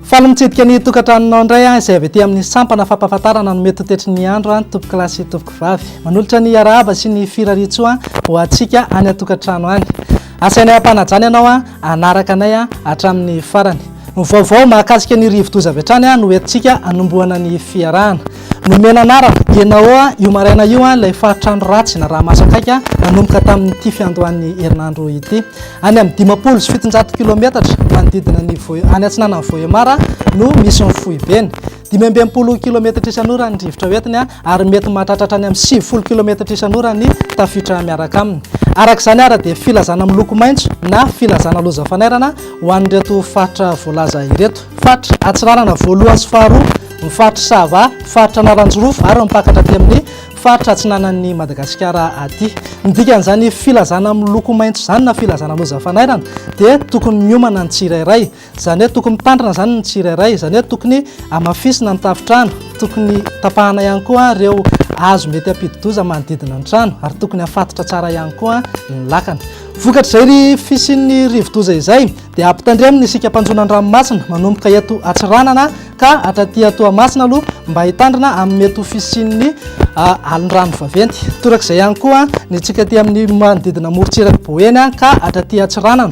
Faly mitsidika ny tokantranonao indray aho izay avy aty amin'ny sampana fampahafantarana ny mety ho toetry ny andro an tompokolahy sy tompokovavy. Manolotra ny arahaba sy ny firariantsoa ho antsika any an-tokantrano any. Asainay am-panajana ianao hanaraka anay hatramin'ny farany. Ny vaovao mahakasika ny rivodoza avy hatrany no entintsika hanombohana ny fiarahana. Nomena anarana, Enaoa, io maraina io ilay faritrano ratsy naraha-maso akaiky nanomboka tamin'ity fiandohan'ny herinandro ity. Any amin'ny 750 kilometatra manodidina ny any atsinanan'i Vohemar no misy ny foibeny. 65 kilometatra isan'ora ny rivotra hoentiny ary mety mahatratra hatrany amin'ny 90 kilometatra isan'ora ny tafiotra miaraka aminy. Araka izany ary dia filazana miloko maitso na filazana loza fanairana ho an'ireto faritra voalaza ireto. Faritra Atsinanana voalohany sy faharoa, ny faritra Sava, faritra Analanjirofo ary mipakatra aty amin'ny faritra atsinanan'i Madagasikara aty. Ny dikan'izany filazana miloko maitso izany na filazana loza fanairana dia tokony miomana ny tsirairay. Izany hoe tokony mitandrina izany ny tsirairay, izany hoe tokony hamafisina ny tafontrano, tokony tapahana ihany koa ireo hazo mety hampidi-doza manodidina ny trano ary tokony hafatotra tsara ihany koa ny lakana. Vokatr'izay ry fisian'ny rivodoza izay dia ampitandremina isika mpanjono an-dranomasina manomboka eto Antsiranana ka hatraty Toamasina aloha mba hitandrina amin'ny mety ho fisian'ny alon-drano vaventy. Torak'izay ihany koa ny antsika aty amin'ny manodidina morontsirak'i Boeny ka hatraty Antsiranana,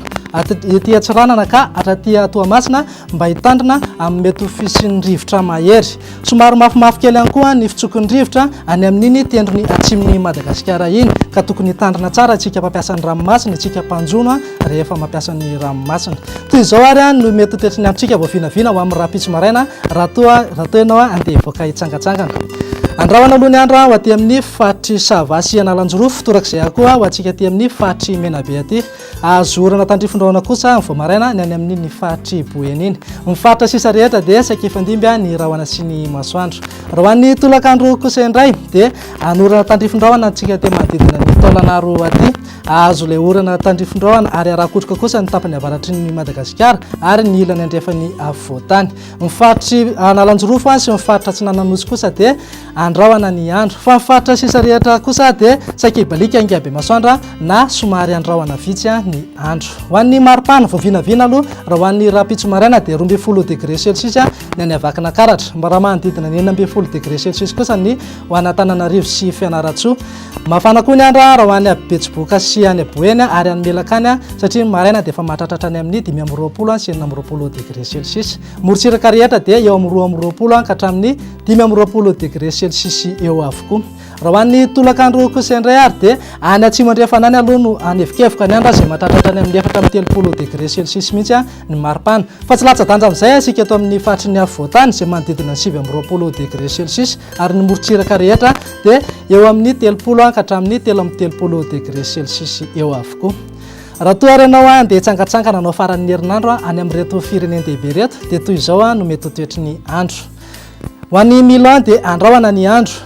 ety Antsiranana ka hatraty Toamasina mba hitandrina amin'ny mety ho fisian'ny rivotra mahery. Somary mafimafy kely ihany koa ny fitsoky ny rivotra any amin'iny tendrony atsimon'i Madagasikara iny ka tokony hitandrina tsara isika mpampiasa ny ranomasina, isika mpanjono rehefa mampiasa ny ranomasina. Toy izao ary no mety ho toetry ny androntsika vao vinavina ho amin'ny rahampitso maraina raha toa raha toa ianao handeha hivoaka hitsangantsangana. Andrahona aloha ny andro ho aty amin'ny faritr'i Sava sy Analanjirofo, torak'izay ihany koa ho antsika aty amin'ny faritr'i Menabe aty. Azo orana tandrifin-drahona kosa ny vao maraina ny any amin'iny faritr'i Boeny iny. Ny faritra sisa rehetra dia saika hifandimby ny rahona sy ny masoandro. Raha ho an'ny tolakandro kosa indray dia hanorana tandrifin-drahona antsika aty manodidina ny Taolagnaro aty. Hahazo ilay orana tandrifin-drahona ary harakotroka kosa ny tapany avaratry ny Madagasikara ary ny ilany andrefan'ny afovoan-tany. Ny faritr'i Analanjirofo sy ny faritra atsinanan'ny Nosy kosa dia andrahona ny andro. Fa ny faritra sisa rehetra kosa dia saika hibaliaka Ingabemasoandra na somary andrahona vitsy ny andro. Ho an'ny maripana, vao vinavina aloha, raha ho an'ny rahampitso maraina dia 12 degré celsius ny any Vakinankaratra. Raha manodidina ny 16 degré celsius kosa ny ho an'Antananarivo sy Fianarantsoa. Mafana koa ny andro raha ho any Betsiboka sy any Boeny ary any Melaka any satria ny maraina dia efa mahatratra hatrany amin'ny 25 sy 26 degré celsius. Morontsiraka rehetra dia eo amin'ny 22 ka hatramin'ny 25 degré celsius eo avokoa. Raha ho an'ny tolakandro kosa indray ary dia any atsimo andrefana any aloha no hanevokevoka ny andro izay mahatratra hatrany amin'ny 34 degré celsius mihitsy ny maripana. Fa tsy latsa-danja amin'izay isika eto amin'ny faritry ny afovoan-tany izay manodidina ny 29 degré celsius ary ny morontsiraka rehetra dia eo amin'ny 30 ka hatramin'ny 33 degré celsius eo avokoa. Raha toa ary ianao handeha hitsangantsangana hanao faran'ny herinandro any amin'ireto firenen-dehibe ireto dia toy izao no mety ho toetry ny andro. Ho an'i Milan dia andrahona ny andro.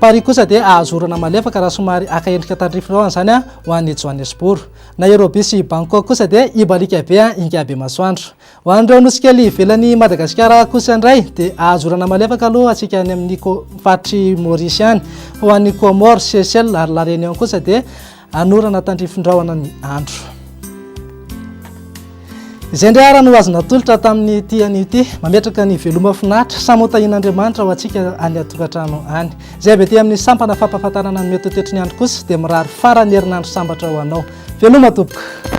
Paris kosa dia hahazo orana malefaka raha somary haka endrika tandrify rahona izany ho an'i Johannesburg. Nairobi sy Bangkok kosa dia hibaliaka be ingahy masoandro. Ho an'ireo nosy kely ivelan'i Madagasikara kosa indray dia hahazo orana malefaka aloha antsika any amin'ny faritr'i Maurice any. Fa ho an'i Comores, Seychelles ary La Réunion kosa dia hanorana tandrifin-drahona ny andro. Izay indray ara no azo natolotra tamin'ity anio ity. Mametraka ny veloma finaritra, samy ho tahian'Andriamanitra ho antsika any an-tokantrano any. Izay avy aty amin'ny sampana fampahafantarana ny mety ho toetry ny andro kosa dia mirary faran'ny herinandro sambatra ho anao. Veloma tompoko!